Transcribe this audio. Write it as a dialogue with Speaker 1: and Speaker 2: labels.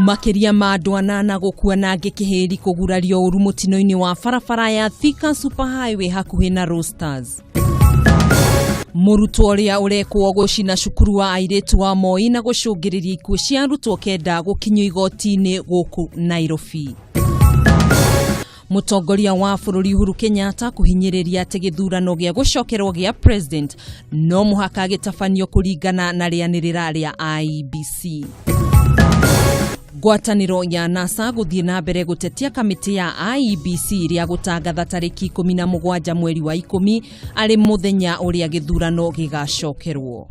Speaker 1: Makĩria ma andũ anana gũkua na angĩ kĩhĩri kũgurario ũru mũtino-inĩ wa barabara ya Thika Super Highway hakuhĩ na Roasters. Mũrutwo ũrĩa ũrekwo gũcina cukuru wa airĩtu wa Moi na gũcũngĩrĩria ikuũ cia arutwo kenda gũkinyio igoti-inĩ gũkũ Nairobi. Mũtongoria wa bũrũri Uhuru Kenyatta kũhinyĩrĩria atĩ gĩthurano gĩa gũcokerwo gĩa president no mũhaka gĩtabanio kũringana na rĩanĩrĩra rĩa IEBC. Ngwatanĩro ya NASA gũthiĩ na mbere gũtetia kamĩtĩ ya IEBC rĩa gũtangatha tarĩki 17 mweri wa 10 arĩ mũthenya ũrĩa gĩthurano gĩgacokerwo.